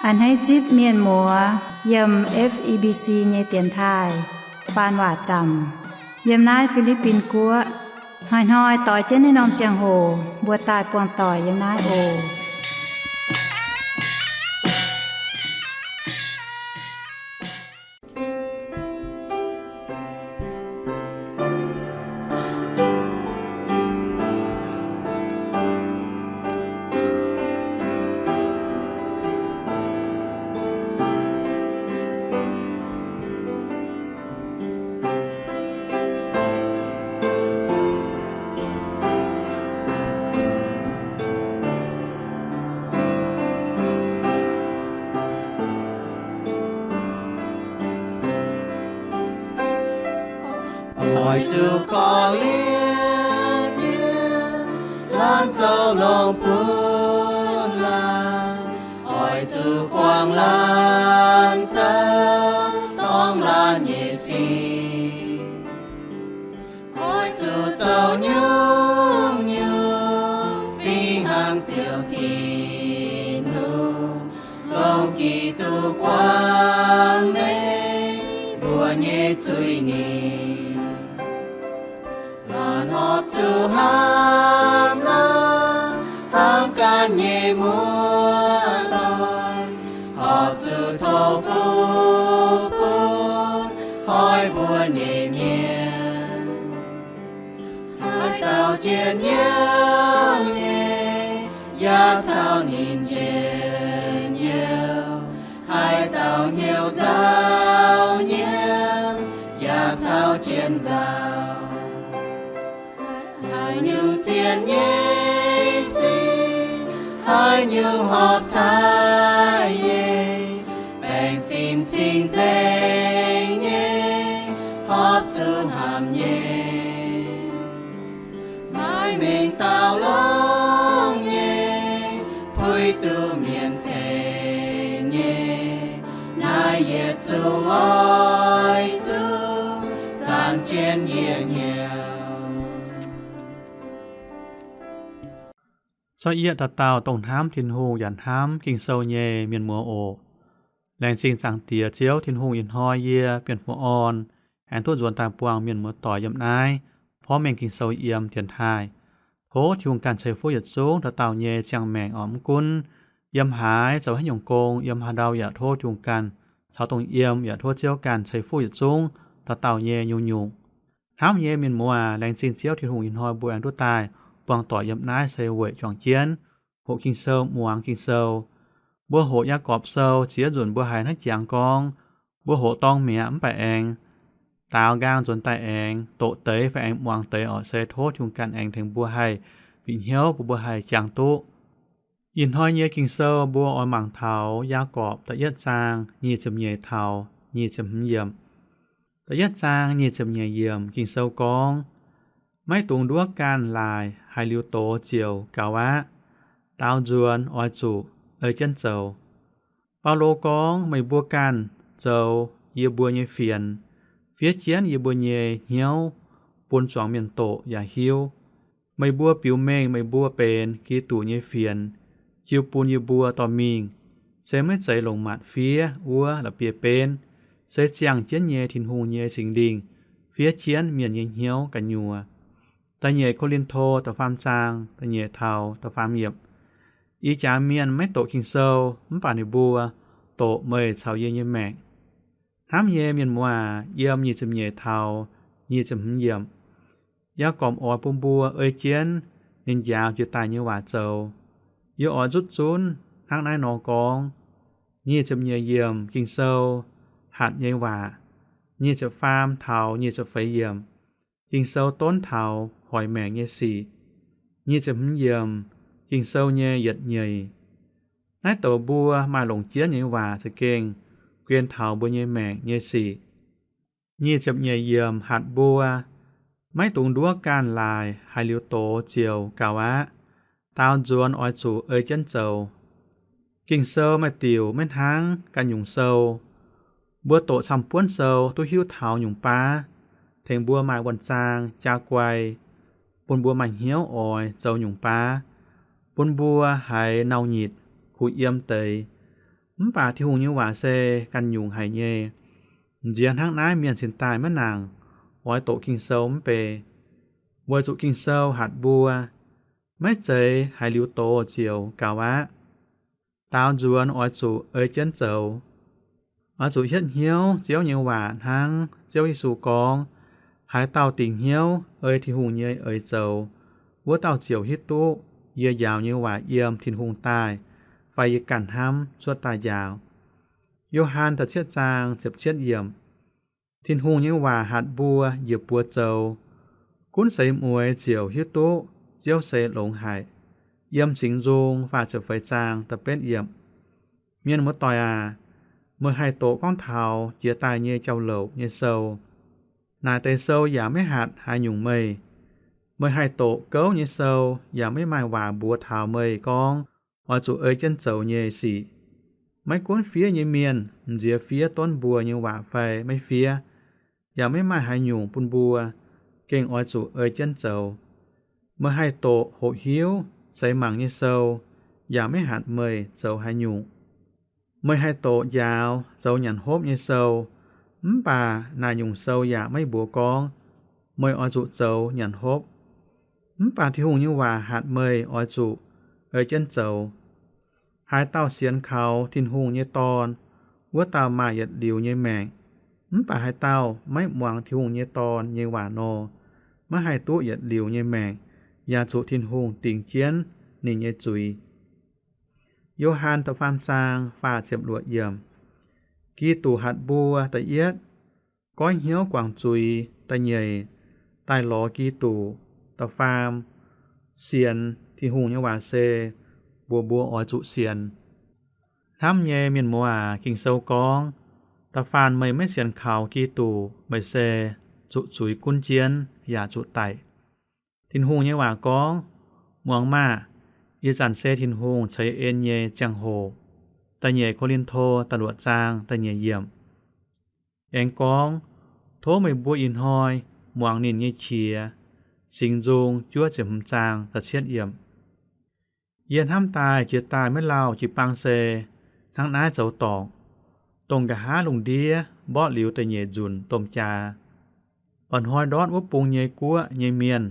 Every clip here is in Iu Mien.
A'hneiv zipv mienh muoz yiem F E B C nyei dienx taaih faan waac zaamc yiem naaiv Fi^li^bin Guoqv. Hnoi-hnoi doix jienv naaiv norm ziangh hoc mbuo daaih buangh doic yiem naaiv oc. Oix zuqc gorngv-lienh nyei laanh zoux longx bun laanh. Oix zuqc guangc laanh zoux dorngh laanh nyei sic. Oix zuqc zoux nyungc-nyungc fih hnangv Ziouv Tin-Hungh, longc Giduc guangc meih mbuo nyei zuiz-nyeic. Laanh horpc zuqc hnamv laanh hnangv ganh nyei muoz-doic, horpc zuqc tov fuqv bun hnoi mbuo nyei mienh. Haaix dauh njien-youh nyei, yaac caux ninh njien-youh. Haaix dauh hnyouv nzauh nyei, yaac caux jienv nzauh. Haaix nyungc zien nyei sic, haaix nyungc horpc taaih nyei, baengh fim cing-nzengc nyei, horpc zuqc hnamv nyei. Maiv mingh daux longx nyei, puix duqv mienh ceng nyei, naaiv yietc zungv oix zuqc zanc jienv yie hnyouv. Caux yie dauh dauh dongh hnamv Tin-Hungh yaac hnamv Ging-Sou nyei mienh muoz oc. Laengz zingh Zaangc Diex Ziouv Tin-Hungh ih hnoi yie Bienh Fu'on aengx duqv nzuonx daaih buangh mienh muoz-doic yiem naaiv porv mengh Ging-Sou yiem dienx taaih. Tov Tin-Hungh ganh ceix fuqv yietc zungv dauh dauh nyei ziangh maengc oc. Mv gunv yiem haaix zoux haaix nyungc gong, yiem haaix ndau yaac tov Tin-Hungh ganh caux dongh yiem, yaac tov Ziouv ganh ceix fuqv yietc zungv dauh dauh nyei nyungc-nyungc. Hnamv nyei mienh muoz aac, laengz zingh Ziouv Tin-Hungh ih hnoi mbuo aengx duqv daaih buangh doic yiem naaiv se weic juangc jienv hoqc Ging-Sou, muangx Ging-Sou. Mbuo hoqc Yaagorpc Sou ziex nzunc mbuo haiz hnangv jangx gorngv, mbuo hoqc dorng mi'aqv mv baac aengx daaux nqaang nzuonx daaih aengx doqc deix fai aengx muangx deix oc. Se tov Tin-Hungh ganh aengx tengx mbuo haih bieqc hnyouv, bun mbuo haih jangx duqv. Ih hnoi nyei Ging-Sou mbuo oix mangc taux Yaagorpc da'yietv zaang nyic ziepc nyeic taux nyic ziepc hmz yiemc. Da'yietv zaang nyic ziepc nyeic yiemc Ging-Sou gorngv, maiv dungx nduov ganh laaic, haiz liuz doz ziouc gaux aqv. Daaux nzuonx oix zuqc ei jienv zoux. Baulo gorngv, meih mbuo ganh zoux yie mbuo nyei fienx, fiev jienv yie mbuo nyei hnyouv bun zuangx mienh doqc yaac hiuv. Meih mbuo biux mengh meih mbuo benx Giduc nyei fienx, jiu bun yie mbuo dorh mingh, se maiv zeiz longc maanc fiev wuov la'bieiv-benv, se ziangh jienv nyei Tin-Hungh nyei Singx Lingh fiev jienv mienh nyei hnyouv gu'nyuoz. Da'nyeic Ko^lin^to da'faam zaang da'nyeic taux da'faam yiemc. Ih jaax mienh maiv doqc Ging-Sou mv baac ninh mbuo doqc meih caux yie nyei maengc. Hnamv nyei mienh muoz aac, yiem nyic ziepc nyeic taux nyic ziepc hmz yiemc, Yaagorpc oix bun mbuo ei jienv ninh njaaux jiex daaih nyei waac zoux. Yie oix nzutv zunv hnangv naaiv nor gorngv. Nyic ziepc nyeic yiemc Ging-Sou hatc nyei waac, nyic ziepc faam taux nyic ziepc feix yiemc, Ging-Sou donv taux hoic maengc nyei sic. Nyic ziepc hmz yiemc, Ging-Sou nyei yietc nyeic. Naaiv douc mbuo maaih longc jienv nyei waac za'gengh guen taux mbuo nyei maengc nyei sic. Nyic ziepc nyeic yiemc hatc mbuo, maiv dungx nduov ganh laaic, haiz liuz doz ziouc gaux aqv. Daaux nzuonx oix zuqc ei jienv zoux. Ging-Sou maaih diuc maiv hnangv ganh nyungc sou. Mbuo doqc camv-buonv sou duqv hiuv taux nyungc baav, tengx mbuo maaih wuonh zaang jaa guai, bun mbuo maaih hnyouv oix zoux nyungc baav, bun mbuo haiz nau-nyitc, kuh yiem deix. Mv baac Tin-Hungh nyei waac se ganh nyungc haic nyei. Nziex hnangv naaiv mienh cingx daaih maiv nangc oix doqc Ging-Sou mv bei, weic zuqc Ging-Sou hatc mbuo, maiv zeiz haiz liuz doz ziouc gaux aqv. Daaux nzuonx oix zuqc ei jienv zoux. Oix zuqc hietv hnyouv Ziouv nyei waac hnangv Ziouv Yesu gorngv, Haaix dauh dingc hnyouv ei Tin-Hungh nyei eix zoux, wuov dauh ziouc hiuv duqv yie njaaux nyei waac yiem Tin-Hungh daaih fai yie ganh hnamv cuotv daaih njaaux. Yo^han da'cietv zaang ziepc cietv yiemc. Tin-Hungh nyei waac hatc mbuo njiec buoz zoux. Gunv seix mueiz ziouc hiuv duqv Ziouv se longx haic. Yiem Singx Nzung faah ziepc feix zaang da'betv yiemc. Mienh muoz-doic aac, meih haih doqc gorngv taux jiex daaih nyei jauv-louc nyei sou. Naaic deix sou yaac maiv hatc haaix nyungc meih. Meih haih doqc gouv nyei sou yaac maiv maaih waac mbuox taux meih gorngv oix zuqc ei jienv zoux nyei sic. Maiv gunv fiev nyei mienh nziex fiev donv mbuo nyei waac fai maiv fiev, yaac maiv maaih haaix nyungc bun mbuo gengh oix zuqc ei jienv zoux. Meih haih doqc hoqc hiuv seix mangc nyei sou, yaac maiv hatc meih zoux haaix nyungc. Meih haih doqc njaaux zoux nyanc hopv nyei sou, mv baac naaic nyungc sou yaac maiv mbuox gorngv meih oix zuqc zoux nyanc hopv. Mv baac Tin-Hungh nyei waac hatc meih oix zuqc ei jienv zoux. Haaix dauh sienx kaux Tin-Hungh nyei Dorn, wuov dauh maaih yietc liuz nyei maengc. Mv baac haaix dauh maiv muangx Tin-Hungh nyei Dorn nyei waac nor, maiv haih duqv yietc liuz nyei maengc, yaac zuqc Tin-Hungh dingc jienv ninh nyei zuiz. Yo^han da'faam zaang faah ziepc luoqc yiemc. Giduc hatc mbuo, da'yietv, goiv hnyouv guangc zuiz. Da'nyeic, daaih lorz Giduc. Da'faam, sienx Tin-Hungh nyei waac se mbuox mbuo oix zuqc sienx. Hnamv nyei mienh muoz aac, Ging-Sou gorngv, Da'faanh meih maiv sienx kaux Giduc, meih se zuqc zuiz gunv jienv yaac zuqc daic. Tin-Hungh nyei waac gorngv, Muangx maah! Ih zanc se Tin-Hungh ceix en nyei ziangh hoc. Da'nyeic Ko^lin^to da'luoqc zaang da'nyeic yiemc. Aengx gorngv, Tov meih mbuo ih hnoi muangx ninh nyei qiex. Singx Nzung juov ziepc hmz zaang da'cietv yiemc. Yie hnamv daaih jiex daaih maiv lauh jiu-baang se hnangv naaiv zoux dorngc, dongh nqa'haav lungh ndiev mborqv liuz da'nyeic nzunc domh jaax, oix hnoi ndortv wuov bung nyei guoqv nyei mienh,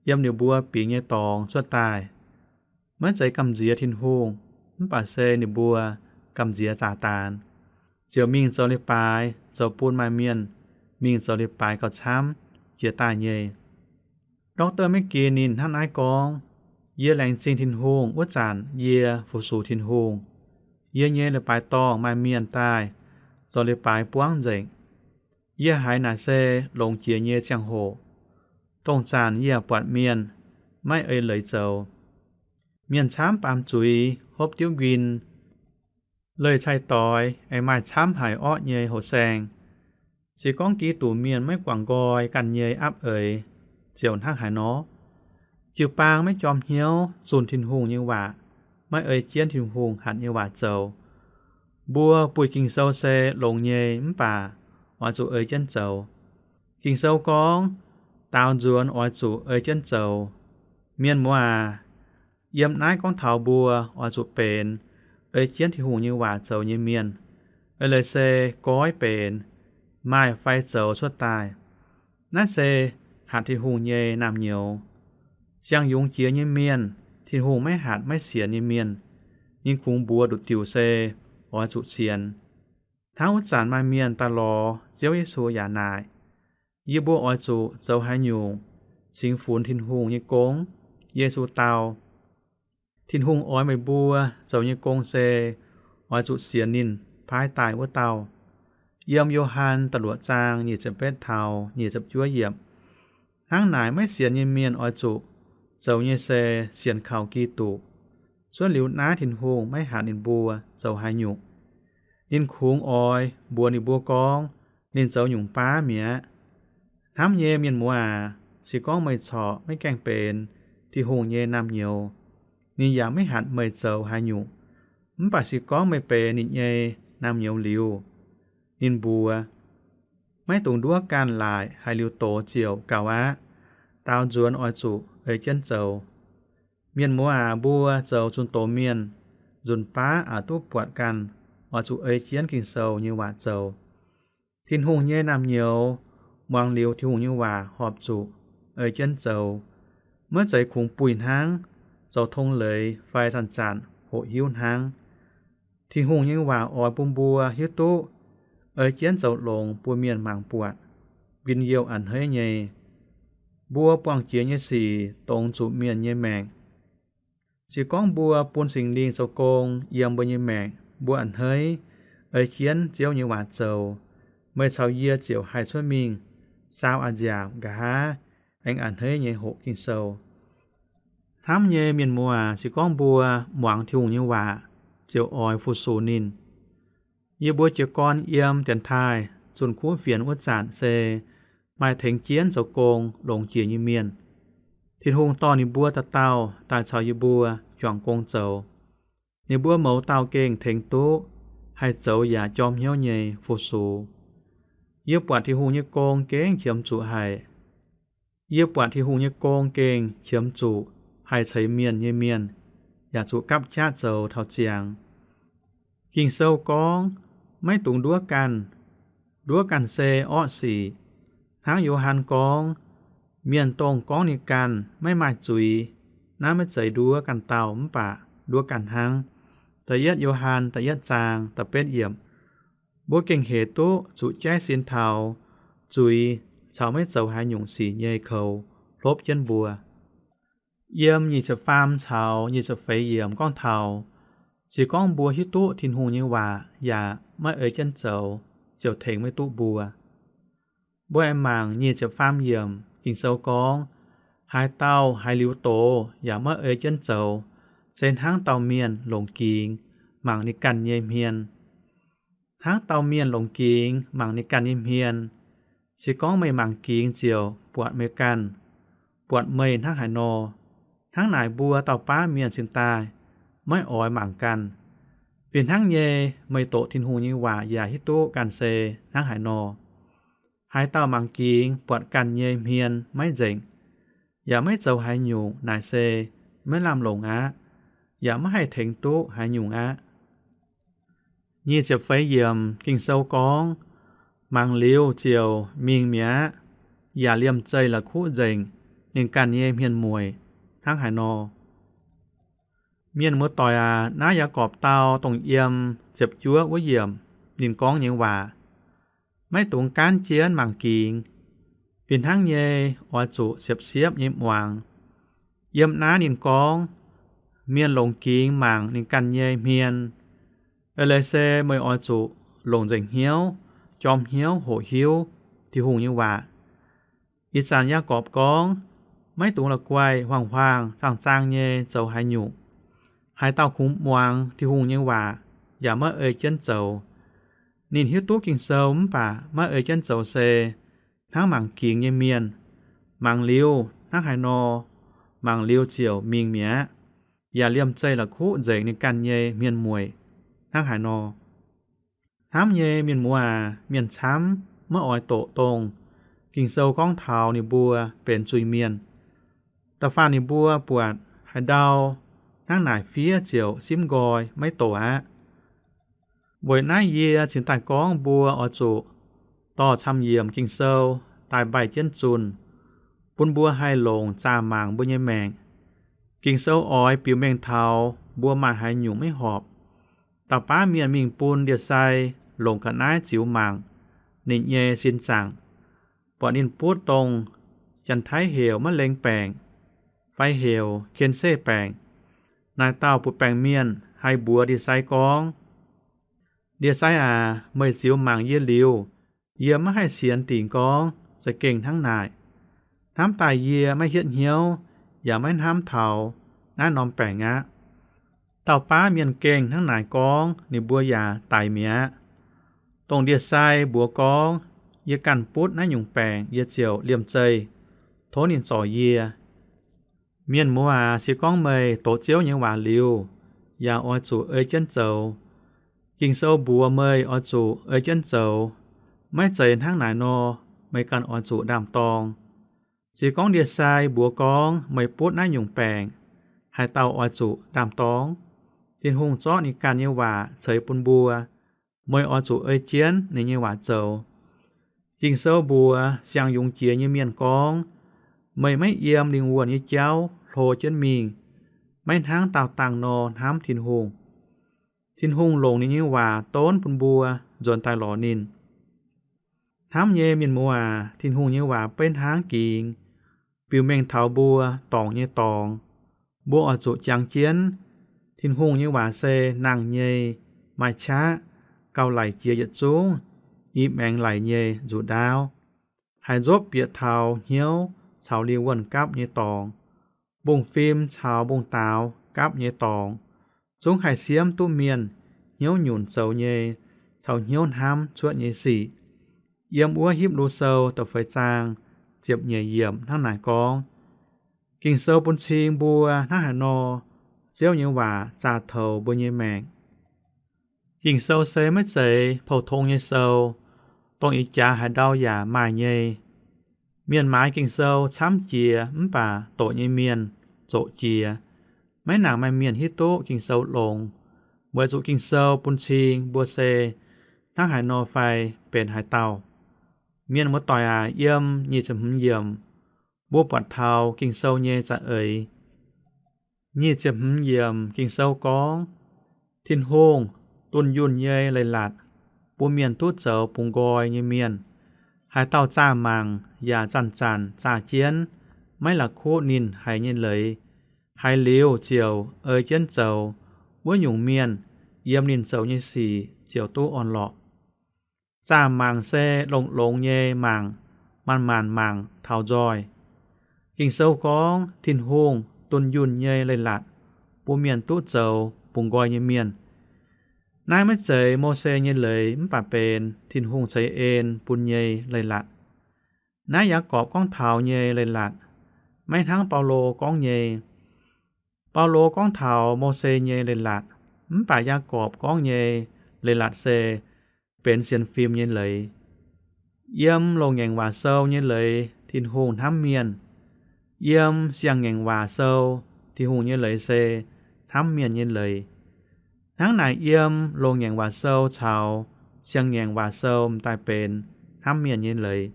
yiem ninh mbuo bingx nyei dorngx cuotv daaih. Maiv zeiz gamh nziex Tin-Hungh, mv baac se ninh mbuo gamh nziex Saadaan, ziouc mingh zoux leiz-baaix zoux bun maaih mienh mingh zoux leiz-baaix gauh camv jiex daaih nyei. Doctor Mc Gee ninh hnangv naaiv gorngv, Yie laengz zingh Tin-Hungh wuov zanc yie fu-sux Tin-Hungh. Yie nyei leiz-baaix dorngh maaih mienh daaih zoux leiz-baaix buangv nzengc. Yie haiz naaic se longx jiex nyei ziangh hoc. Dongh zanc yie yaac buatc mienh maiv ei leiz zoux. Mienh camv baamz zuiz, hopv diuv nquin, leih cai-doix, aengx maaih camv haic orqv nyei houh saeng. Se gorngv Giduc mienh maiv guangc nqoi ganh nyei apv eix, ziouc hnangv haaix nor? Jiu-baang maiv jorm hnyouv zunh Tin-Hungh nyei waac, maiv ei jienv Tin-Hungh hatc nyei waac zoux. Mbuo buih Ging-Sou se longx nyei mv baac oix zuqc ei jienv zoux. Ging-Sou gorngv, daaux nzuonx oix zuqc ei jienv zoux. Mienh muoz aac, yiem naaiv gorngv taux mbuo oix zuqc benx ei jienv Tin-Hungh nyei waac zoux nyei mienh, eix leiz se goiv benx, maaih fai zoux cuotv daaih. Naaiv se hatc Tin-Hungh nyei naamh nyouz. Siang-yungz jiex nyei mienh, Tin-Hungh maiv hatc maiv sienx nyei mienh, ninh kungx mbuox nduqc diuc se oix zuqc sienx. Hnangv wuov zanc maaih mienh daaih lorz Ziouv Yesu yaac naaic, Yie mbuo oix zuqc zoux haaix nyungc cingx funx Tin-Hungh nyei gong? Yesu dau, Tin-Hungh oix meih mbuo zoux nyei gong se oix zuqc sienx ninh paaiv daaih wuov dauh. Yiem Yo^han da'luoqc zaang nyic ziepc betv taux nyic ziepc juov yiemc. Hnangv naaic, maiv sienx nyei mienh oix zuqc zoux nyei se sienx kaux Giduc. Cuotv liuz naaiv Tin-Hungh maiv hatc ninh mbuo zoux haaix nyungc. Ninh kungx oix mbuox ninh mbuo gorngv ninh zoux nyungc baav mi'aqv. Hnamv nyei mienh muoz aac, se gorngv meih corc maiv gaengh benx Tin-Hungh nyei naamh nyouz, ninh yaac maiv hatc meih zoux haaix nyungc. Mv baac se gorngv meih benx ninh nyei naamh nyouz liuz, ninh mbuox, maiv dungx nduov ganh laaic, haiz liuz doz ziouc gaux aqv. Daaux nzuonx oix zuqc ei jienv zoux. Mienh muoz aac, mbuo zoux zunh doz mienh, nzunc baav aqc duqv buatc ganh oix zuqc ei jienv Ging-Sou nyei waac zoux. Tin-Hungh nyei naamh nyouz muangx liuz Tin-Hungh nyei waac horpc zuqc ei jienv zoux, maiv zeiz kungx buih hnangv, zoux tong leiz fai zanc-zanc hoqc hiuv hnangv. Tin-Hungh nyei waac oix bun mbuo hiuv duqv ei jienv zoux longx bun mienh mangc buatc, njien-youh a'hneiv nyei. Mbuo buangh jiex nyei sic dongz zuqc mienh nyei maengc. Se gorngv mbuo bun Singx Lingh zoux gong yiem mbuo nyei maengc, mbuo a'hneiv ei jienv Ziouv nyei waac zoux, meih caux yie ziouc haih cuotv mingh saau a'nziaauc nqa'haav, aengx a'hneiv nyei hoqc Ging-Sou. Hnamv nyei mienh muoz, se gorngv mbuo muangx Tin-Hungh nyei waac, ziouc oix fu-sux ninh. Yie mbuo jiez gorn yiem dienx taaih zunh kuv fienx wuov zanc se maaih tengx jienv zoux gong longx jiex nyei mienh. Tin-Hungh dorh ninh mbuo dauh dauh daaih caux yie mbuo juangc gong zoux. Ninh mbuo mouz dauh gengh tengx duqv haih zoux yaac jorm hnyouv nyei fu-sux. Yie buatc Tin-Hungh nyei gong gengh qiemx zuqc haic. Yie buatc Tin-Hungh nyei gong gengh qiemx zuqc haih ceix mienh nyei mienh, yaac zuqc gapv qaqv zoux taux ziangx. Ging-Sou gorngv, maiv dungx nduov ganh. Nduov ganh se orqv sic. Hnangv Yo^han gorngv, mienh dongh gorngv ninh ganh maiv maaih zuiz, naaiv maiv zeiz nduov ganh dauh mv baac nduov ganh hnangv. Da'yietv Yo^han da'yietv zaang da'betv yiemc. Mbuo gengh hec duqv zuqc jaiv sin taux zuiz caux maiv zoux haaix nyungc sic nyei koux hlopv jienv mbuo. Yiem nyic ziepc faam caux nyic ziepc feix yiemc gorngv taux, se gorngv mbuo hiuv duqv Tin-Hungh nyei waac yaac maiv ei jienv zoux, ziouc tengx maiv duqv mbuo. Mbuo aengx mangc nyic ziepc faam yiemc, Ging-Sou gorngv, haaix dauh haiz liuz doz yaac maiv ei jienv zoux, se hnangv dauh mienh longc gingx mangc ninh ganh nyei hmien. Hnangv dauh mienh longc gingx mangc ninh ganh nyei hmien. Se gorngv meih mangc gingx ziouc buatc meih ganh, buatc meih hnangv haaix nor, hnangv naaic mbuo dauh baav mienh cingx daaih maiv oix mangc ganh. Fih hnangv nyei, meih doqc Tin-Hungh nyei waac yaac hiuv duqv ganh se hnangv haaix nor. Haaix dauh mangc gingx buatc ganh nyei hmien maiv nzengc, yaac maiv zoux haaix nyungc naaic se maiv lamh longc aqv, yaac maiv haih tengx duqv haaix nyungc aqv. Nyic ziepc feix yiemc Ging-Sou gorngv, mangc liuz ziouc mingh mi'aqv, yaac liemh zeih la'kuqv nzengc ninh ganh nyei hmien mueic hnangv haaix nor. Mienh muoz-doic aac, naaiv Yaagorpc dau dongh yiem ziepc juov wuov yiemc ninh gorngv nyei waac. Maiv dungx gaanv jienv mangc gingx. Fih hnangv nyei, oix zuqc siepv-siepv nyei muangx. Yiem naaiv ninh gorngv, mienh longc gingx mangc ninh ganh nyei hmien. Eix leiz se meih oix zuqc longc nzengc hnyouv, jorm hnyouv hoqc hiuv Tin-Hungh nyei waac. Ih zanc Yaagorpc gorngv, maiv dungx la'guaih huaang-huaang zaang-zaang nyei zoux haaix nyungc. Haaix dauh kungx muangx Tin-Hungh nyei waac yaac maiv ei jienv zoux, ninh hiuv duqv Ging-Sou mv baac maiv ei jienv zoux se hnangv mangc gingx nyei mienh. Mangc liuz hnangv haaix nor, mangc liuz ziouc mingh mi'aqv, yaac liemh zeih la'kuqv nzengc ninh ganh nyei hmien mueic hnangv haaix nor. Hnamv nyei mienh muoz aac, mienh camv maiv oix doqc dongh Ging-Sou gorngv taux ninh mbuo benx zuiz-mienh. Da'faanh ninh mbuo buatc haaix ndau hnangv naaic fiev ziouc simv nqoi maiv doqc aqv. Weic naaiv yie cingx daaih gorngv mbuo oix zuqc dorh camv-yiemc Ging-Sou daaih mbaih jienv zunh, bun mbuo haih longc zaah mangc mbuo nyei maengc. Ging-Sou oix biux mengh taux mbuo maaih haaix nyungc maiv horpc, dauh baav mienh mingh bun ndie-sai longc ga'naaiv ziux mangc ninh nyei sin zaangc, buatc ninh butv dongh Janx-Taiv heuc maiv lengh baengc fai heuc ken se baengc. Naaic dauh butv-baengc mienh haih mbuox ndie-sai gorngv, ndie-sai aac, meih ziux mangc yie liuz, yie maiv haih sienx dingc gorngv za'gengh hnangv naaic. Hnamv daaih yie maiv hietv hnyouv yaac maiv hnamv taux naaiv norm baengc aqv. Dauh baav mienh gengh hnangv naaic gorngv, ninh mbuo yaac daic mi'aqv. Dongh ndie-sai mbuox gorngv, yie ganh butv naaiv nyungc baengc yie ziouc liemh zeih. Tov ninh zorc yie. Mienh muoz aac, se gorngv meih doqc Ziouv nyei waac liuz, yaac oix zuqc ei jienv zoux. Ging-Sou mbuox meih oix zuqc ei jienv zoux. Maiv zeiz hnangv naaic nor, meih ganh oix zuqc ndaam-dorng. Se gorngv ndie-sai mbuox gorngv meih butv naaiv nyungc baengc, haaix dauh oix zuqc ndaam-dorng? Tin-Hungh zorqv ninh ganh nyei waac ceix bun mbuo, Meih oix zuqc ei jienv ninh nyei waac zoux. Ging-Sou mbuox siang-yungz jiex nyei mienh gorngv, meih maiv yiem lingh wuonh nyei jauv hlo jienv mingh, maiv hnangv daauh dangh nor hnamv Tin-Hungh. Tin-Hungh longc ninh nyei waac donv bun mbuo nzuonx daaih lorz ninh. Hnamv nyei mienh muoz aac, Tin-Hungh nyei waac beiv hnangv gingx, biux mengh taux mbuo dorngc nyei dorngx. Mbuo oix zuqc jangx jienv. Tin-Hungh nyei waac se nangh nyei, maaih qaqv, gauh laic jiex yietc zungv i maengx laic nyei nzuqc ndaauv, haih nzopv bieqc taux hnyouv caux lingh wuonh gapv nyei dorngx, mbungv-fim caux mbungv-daaux gapv nyei dorngx, zungv haih siemv duqv mienh hnyouv nyunc zoux nyei caux hnyouv hnamv cuotv nyei sic. Yiem wuov Hipv^lu Sou da'feix zaang ziepc nyeic yiemc hnangv naaic gorngv, Ging-Sou bun cing mbuo hnangv haaix nor, Ziouv nyei waac zaah toux mbuo nyei maengc. Ging-Sou se maiv zeiz pou-tong nyei sou, dongh ih jaax haaix ndau yaac maaih nyei. Mienh maaiz Ging-Sou camv jiex mv baac doqc nyei mienh zoqc jiex, maiv nangc maaih mienh hiuv duqv Ging-Sou longx, weic zuqc Ging-Sou bun cing mbuo se hnangv haaix nor fai benx haaix dauh. Mienh muoz-doic aac, yiem nyic ziepc hmz yiemc, mbuo buatc taux Ging-Sou nyei za'eix. Nyic ziepc hmz yiemc Ging-Sou gorngv, Tin-Hungh dunh yunh nyei leiz-latc bun mienh duqv zoux bungx nqoi nyei mienh. Haaix dauh zaah mangc yaac zanc-zanc zaah jienv, maiv la'kuqv ninh haiz nyei leiz, haiz liuz ziouc ei jienv zoux, wuov nyungc mienh yiem ninh zoux nyei sic ziouc duqv orn-lorqc. Zaah mangc se longx-longx nyei mangc, manc-manc mangc taux nzoih. Ging-Sou gorngv Tin-Hungh dunh yunh nyei leiz-latc bun mienh duqv zoux bungx nqoi nyei mienh. Naaiv maiv zeiz Mose nyei leiz mv baac benx Tin-Hungh ceix en bun nyei leiz-latc. Naaiv Yaagorpc gorngv taux nyei leiz-latc, maiv hnangv Baulo gorngv nyei. Baulo gorngv taux Mose nyei leiz-latc, mv baac Yaagorpc gorngv nyei leiz-latc se benx sienx fim nyei leiz. Yiem Loz-Ngaengc Waac Sou nyei leiz Tin-Hungh hnamv mienh. Yiem Siang-Ngaengc Waac Sou, Tin-Hungh nyei leiz se hnamv mienh nyei leiz. Hnangv naaic yiem Loz-Ngaengc Waac Sou caux Siang-Ngaengc Waac Sou m'daaih benx hnamv mienh nyei leiz.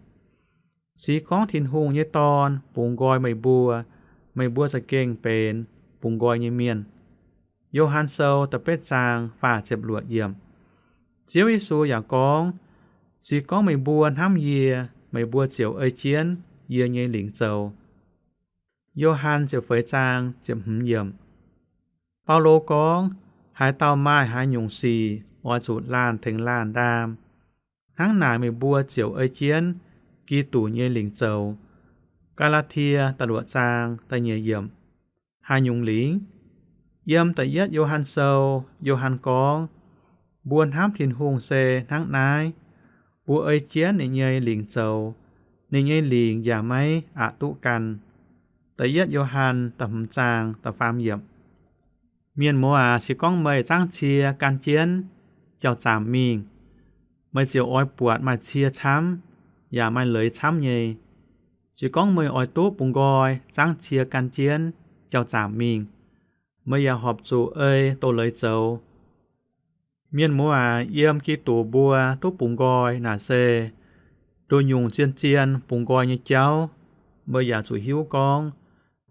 Se gorngv Tin-Hungh nyei Dorn bungx nqoi meih mbuo, meih mbuo za'gengh benx bungx nqoi nyei mienh. Yo^han Sou da'betv zaang faah ziepc luoqc yiemc. Ziouv Yesu yaac gorngv, se gorngv meih mbuo hnamv yie, meih mbuo ziouc ei jienv yie nyei lingc zoux. Yo^han ziepc feix zaang ziepc hmz yiemc. Baulo gorngv, haaix dauh maaih haaix nyungc sic oix zuqc laanh tengx laanh ndaam. Hnangv naaic meih mbuo ziouc ei jienv Giduc nyei lingc zoux. Gaa^laa^tie da'luoqc zaang da'nyeic yiemc. Haaix nyungc lingc? Yiem da'yietv Yo^han Sou, Yo^han gorngv, mbuo hnamv Tin-Hungh se hnangv naaiv, mbuo ei jienv ninh nyei lingc zoux, ninh nyei lingc yaac maiv aqc duqv gan. Da'yietv Yo^han da'hmz zaang da'faam yiemc. Mienh muoz aac, se gorngv meih zangv cie gan jienv jauh zaamc mingh, meih ziouc oix buatc maaih cie camv, yaac maaih leiz camv nyei. Se gorngv meih oix duqv bungx nqoi zangv cie gan jienv jauh zaamc mingh, meih yaac horpc zuqc ei doz-leiz zoux. Mienh muoz aac, yiem Giduc mbuo duqv bungx nqoi naaic se nduqc nyungc zien-zien bungx nqoi nyei jauv. Meih yaac zuqc hiuv gorngv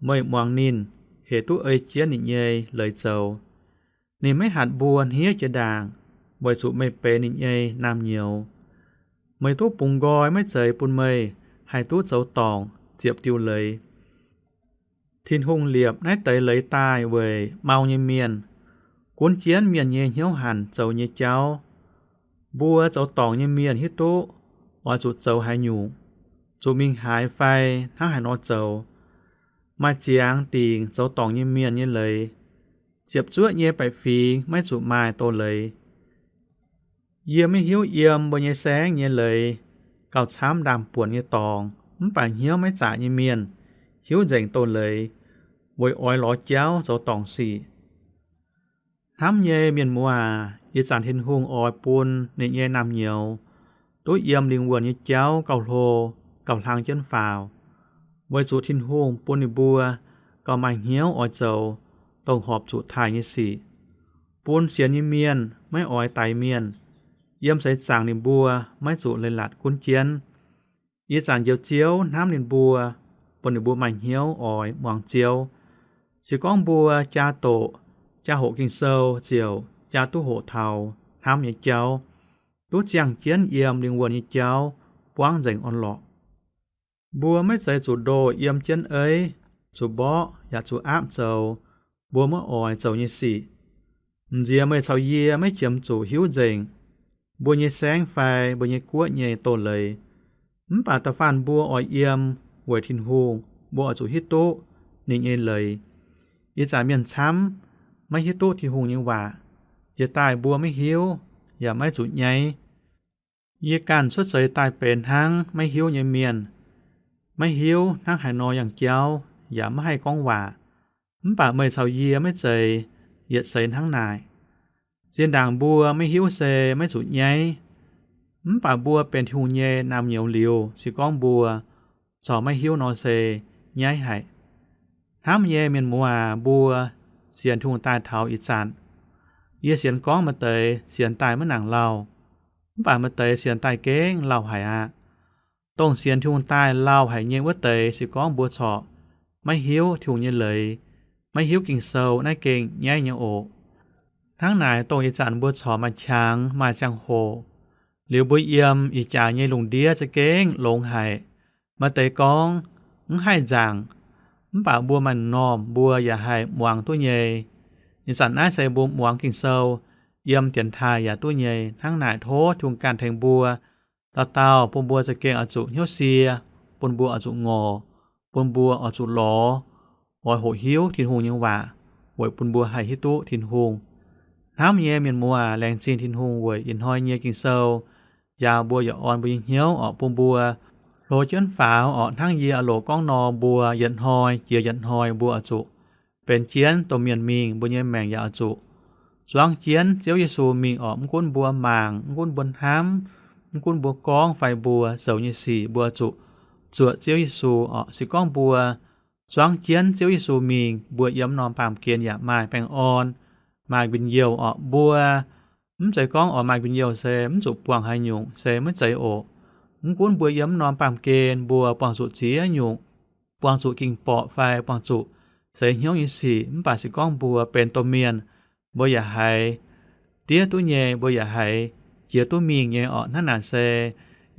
meih muangx ninh, hec duqv ei jienv ninh nyei leiz zoux. Ninh maiv hatc mbuo hniev jiex ndaangc, weic zuqc meih benx ninh nyei naamh nyouz. Meih duqv bungx nqoi maiv zeiz bun meih haih duqv zoux dorngc ziepc diuh leiz. Tin-Hungh liepc naaiv deix leiz daaih weic mau nyei mienh, gunv jienv mienh nyei hnyouv hanc zoux nyei jauv. Mbuo zoux dorngc nyei mienh hiuv duqv oix zuqc zoux haaix nyungc, zuqc mingh haaix fai hnangv haaix nor zoux. Maaih ziangx dingc zoux dorngc nyei mienh nyei leiz. Ziepc zuoqv nyei baeqc fingx maiv zuqc maaih doz-leiz. Yie maiv hiuv yiem mbuo nyei saengv nyei leiz gauh camv ndaamv-buonc nyei dorngx, mv baac hnyouv maiv zaqc nyei mienh hiuv nzengc doz-leiz, weic oix lorz jauv zoux dorngc sic. Hnamv nyei mienh muoz aac, ih zanc Tin-Hungh oix bun ninh nyei naamh nyouz duqv yiem lingh wuonh nyei jauv gauh hlo, gauh hlang jienv faaux, weic zuqc Tin-Hungh bun ninh mbuo gauh maaih hnyouv oix zoux dongh horpc zuqc taaih nyei sic, bun sienx nyei mienh maiv oix daix mienh, yiem seix zaangc ninh mbuo maiv zuqc leiz-latc gunv jienv. Ih zanc Njoux Ziouv hnamv ninh mbuo, bun ninh mbuo maaih hnyouv oix muangx Ziouv. Se gorngv mbuo jaa doqc, jaa hoqc Ging-Sou ziouc jaa duqv hoqc taux hnamv nyei jauv, duqv ziangh jienv yiem lingh wuonh nyei jauv buangv nzengc orn-lorqc. Mbuo maiv zeiz zuqc ndoh yiem jienv eiv, zuqc mborqv yaac zuqc aapv zoux mbuo maiv oix zoux nyei sic. M'nziex meih caux yie maiv jiem zuqc hiuv nzengc mbuo nyei saengv fai mbuo nyei guoqv nyei doz-leiz. Mv baac da'faanh mbuo oix yiem weic Tin-Hungh, mbuo oix zuqc hiuv duqv ninh nyei leiz. Ih zanc mienh camv maiv hiuv duqv Tin-Hungh nyei waac, jiex daaih mbuo maiv hiuv yaac maiv zuqc nyaiv. Yie ganh cuotv seix daaih benx hnangv maiv hiuv nyei mienh, maiv hiuv hnangv haaix nor yangh jauv yaac maiv haih gorngv waac. Mv baac meih caux yie maiv zeiz yietc seix hnangv naaic. Zinh ndaangc mbuo maiv hiuv se maiv zuqc nyaiv. Mv baac mbuo benx Tin-Hungh nyei naamh nyouz liuz, se gorngv mbuo corc maiv hiuv nor se nyaiv haic. Hnamv nyei mienh muoz aac, mbuo sienx Tin-Hungh daaih taux ih zanc, yie sienx gorngv maaih deix sienx daaih maiv nangc lauh, mv baac maaih deix sienx daaih gengh lauh haic aqv. Dongh sienx Tin-Hungh daaih lauh haic nyei wuov deix, se gorngv mbuo corc maiv hiuv Tin-Hungh nyei leiz, maiv hiuv Ging-Sou naaiv gengh nyaiv nyei oc. Hnangv naaic, dongh ih zanc mbuo corc maaih qangx maaih ziangh hoc, liuz mbuo yiem ih jaax nyei lungh ndiev za'gengh longx haic. Maaih deix gorngv mv haih nzaangc, mv baac mbuo maaih m'normh mbuo yaac haih muangx duqv nyei. Ih zanc naaiv se mbuo muangx Ging-Sou, yiem dienx taaih yaac duqv nyei. Hnangv naaic tov Tin-Hungh ganh tengx mbuo dauh dauh, bun mbuo za'gengh oix zuqc hnyouv sie, bun mbuo oix zuqc ngorc, bun mbuo oix zuqc lorz, oix hoqc hiuv Tin-Hungh nyei waac, weic bun mbuo haih hiuv duqv Tin-Hungh. Hnamv nyei mienh muoz aac, laengz zingh Tin-Hungh weic ih hnoi nyei Ging-Sou, njaaux mbuo yaac orn mbuo nyei hnyouv orqc, bun mbuo hlo jienv faaux orqc. Hnangv yie a'loc gorngv nor, mbuo yietc hnoi jiex yietc hnoi mbuo oix zuqc benx jienv domh mienh mingh, mbuo nyei maengc yaac oix zuqc zuangv jienv Ziouv Yesu mingh orqc. Mv gunv mbuo mangc, mv gunv mbuo hnamv, mv gunv mbuo gorngv fai mbuo zoux nyei sic, mbuo oix zuqc zuoqc Ziouv Yesu orqc. Se gorngv mbuo zuangv jienv Ziouv Yesu mingh, mbuo yiem norm baamh gen yaac maaih baengh orn, maaih njien-youh orqc. Mbuo mv zeiz gorngv oix maaih njien-youh se mv zuqc buangh haaix nyungc se maiv zeiz oc. Mv gunv mbuo yiem norm baamh gen mbuo buangh zuqc ziex nyungc, buangh zuqc ging-borqc fai buangh zuqc seix hnyouv nyei sic, mv baac se gorngv mbuo benx domh mienh, mbuo yaac haiz diev duqv nyei, mbuo yaac haiz jiex duqv mingh nyei orqc. Hnangv naaic se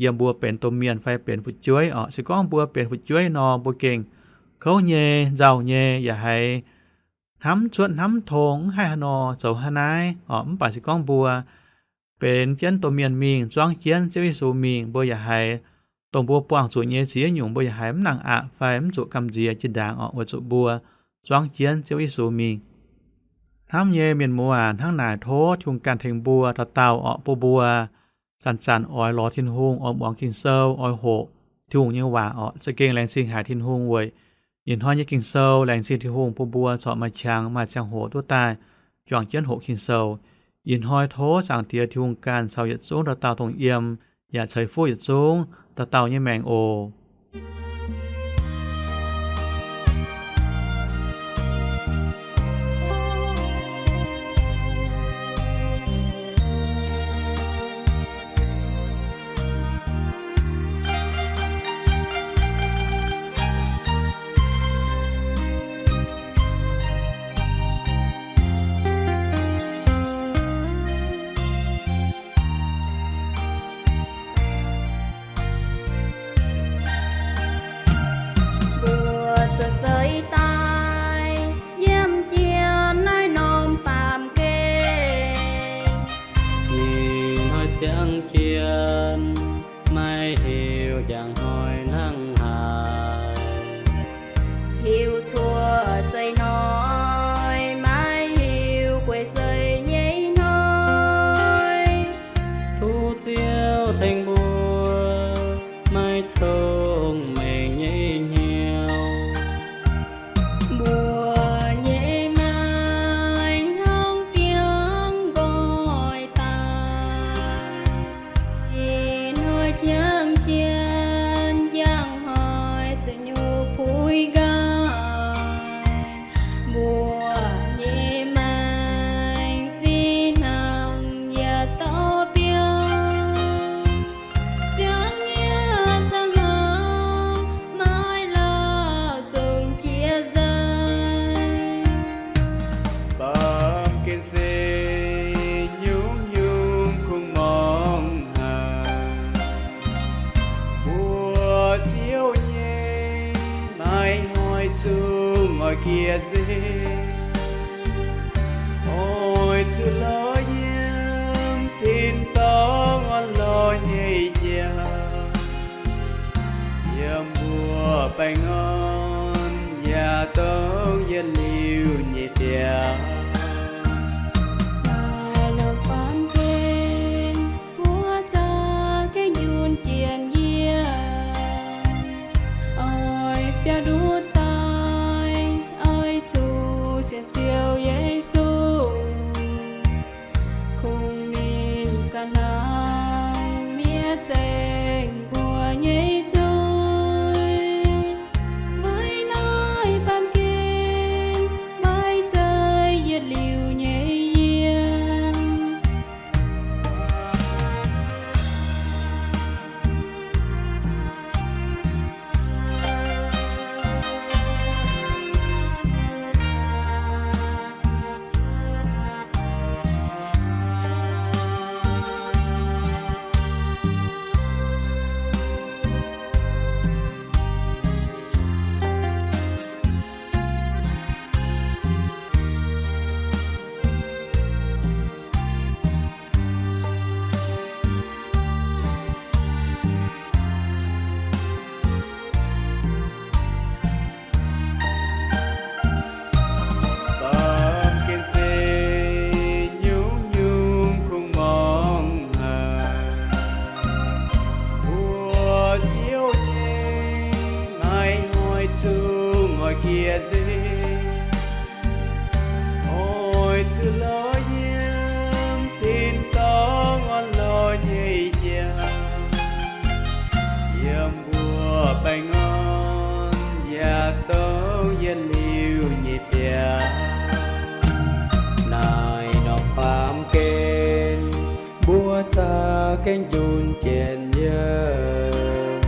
yiem mbuo benx domh mienh fai benx fu'jueiv orqc. Se gorngv mbuo benx fu'jueiv nor, mbuo gengh kouv nyei, nzauh nyei, yaac haiz hnamv cuotv hnamv tong, mv haih haaix nor zoux haaix naaiv orqc. Mv baac se gorngv mbuo benx jienv domh mienh mingh, zuangv jienv Ziouv Yesu mingh, mbuo yaac haiz dongh mbuo buangh zuqc nyei ziex nyungc, mbuo yaac haiz mv nangc aqc fai mv zuqc gamh nziex jiex ndaangc orqc, weic zuqc mbuo zuangv jienv Ziouv Yesu mingh. Hnamv nyei mienh muoz aac, hnangv naaic tov Tin-Hungh ganh tengx mbuo dauh dauh orqc, bun mbuo zanc-zanc oix lorz Tin-Hungh, oix muangx Ging-Sou, oix hoqc Tin-Hungh nyei waac orqc. Za'gengh laengz zingh haic Tin-Hungh weic ih hnoi nyei Ging-Sou. Laengz zingh Tin-Hungh bun mbuo corc maaih qangx maaih ziangh hoc duqv daaih juangc jienv hoqc Ging-Sou. Ih hnoi tov Zaangc Diex Tin-Hungh ganh caux yietc zungv dauh dauh dongh yiem, yaac ceix fuqv yietc zungv dauh dauh nyei maengc oc. Mbuo cuotv seix daaih yiem jienv naaiv norm baamh gen, ih hnoi ziangh jienv maiv hiuv njang hnoi hnangv haaix. Hiuv cuotv seix hnoi, maiv hiuv guei seix nyei hnoi. Tov Ziouv tengx mbuo maaih cong-mengh nyei hnyouv. Mbuo nyei maengc hnangv diangv nqoi daaih, ih hnoi ziangh jienv njang hnoi zuqc nyutc puix nqaang. Mbuo nyei maengc fih hnangv yietc dauh biauv. gie nzengc. Oix zuqc lorz yiem tin-dorngh orn-lorqc nyei jauv, yiem mbuo baengh orn yaac dongh yietc liuz nyei biauv. Naaiv norm baamh gen, mbuo za'gengh njunh jiex yiem, oix biauv-nduqc daaih, oix zuqc sienx Ziouv Yesu, kungx ninh ganh hnangv mi'aqv zengc mbuo nyei zuiz. Weic naaiv baamh gen maiv zeiz yietc liuz nyei yiem. Baamh gen se nyungc-nyungc kungx muangx haic. Mbuo siouc nyei, maiv hnoi zungv oix gie nzengc. Oix zuqc lorz yiem tin-dorngh orn-lorqc nyei jauv, yiem mbuo baengh orn yaac dongh yietc liuz nyei biauv. Naaiv norm baamh gen, mbuo za'gengh njunh jiex yiem,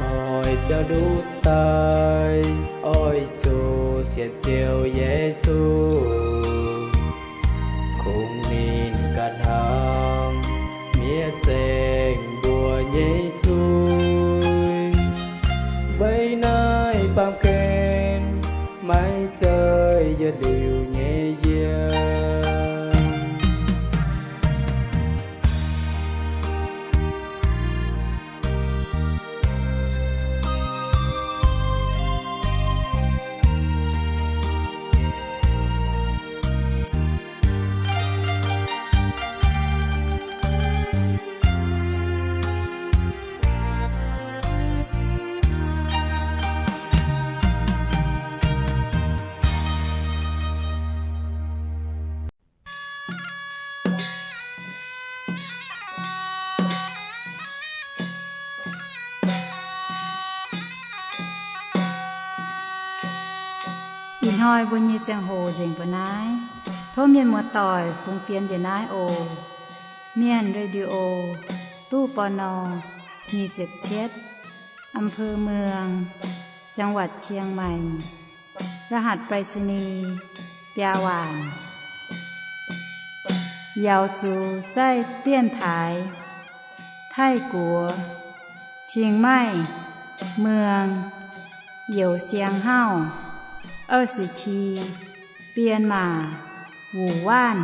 oix biauv-nduqc daaih, oix zuqc sienx Ziouv Yesu, kungx ninh ganh hnangv mi'aqv zengc mbuo nyei zuiz. Weic naaiv baamh gen maiv zeiz yietc liuz nyei yiem. Ih hnoi mbuo nyei ziangh hoc nzengc mbuo naaiv. Tov mienh muoz-doic fungx fienx njiec naaiv oc. Mienh Radio, ตู้ ปณ. nyic ziepc cietv, อำเภอเมือง จังหวัดเชียงใหม่ รหัสไปรษณีย์ biaa waanc. Yaux zuqc zaih dienx taaix Taiv-Guoqv, เชียงใหม่ เมือง Youz Siang Hauv, 二十七 Bienh Maac, Wuc Waanv.